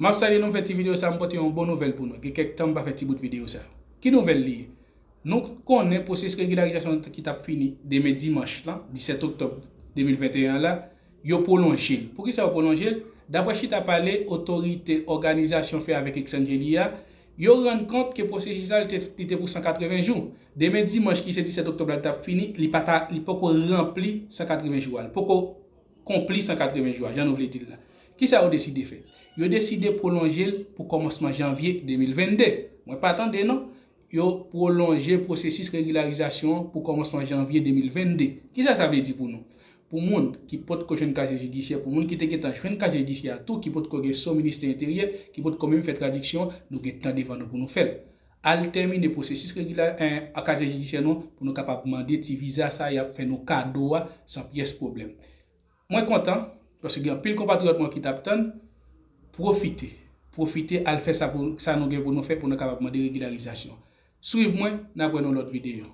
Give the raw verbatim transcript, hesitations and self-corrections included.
M ap salye nou, m fè ti videyo sa, m pote yon bon nouvèl pou nou. Gen kèk tan m pa fè ti bout videyo sa. Ki nouvèl li ye? Nou konnen pwosesis regilarizasyon ki t ap fini demen dimanch lan, disèt oktòb de mil venteyen an la, yo pwolonje l. Poukisa yo pwolonje l? Daprè chita pale otorite òganizasyon fè avèk Exangeli a, yo rann kont ke pwosesis la li te, li te pou san katreven jou. Demen dimanch ki se disèt oktòb la li t ap fini, li pa ta, li poko ranpli san katreven jou a. Li poko konpli san katreven jou a, jan nou vle di l la. Kisa yo deside fè? Yo deside pwolonje l pou kòmansman janvye de mil vennde. Mwen pa tande non. Yo pwolonje pwosesis regilarizasyon an pou kòmansman janvye de mil vennde. Kisa sa vle di pou nou? Pou moun ki potko jwenn kazye jidisyè, pou moun ki te gentan jwenn kazye jidisyè a tou, ki potko gen sou ministè enteryè, ki potko menm fè tradiksyon, nou gen tan devan nou pou nou fè l. Al tèmine pwosesis regila-, en, a kazye jidisyè nou, pou nou kapab mande ti viza sa y ap fè nou kado a san pyès pwoblèm. Mwen kontan, paske gen anpil konpatriyòt mwen ki t ap tann, pwofite. Pwofite al fè sa pou, sa nou gen pou nou fè pou nou kapab mande regilarizasyon. Swiv mwen, n ap wè nan lòt videyo.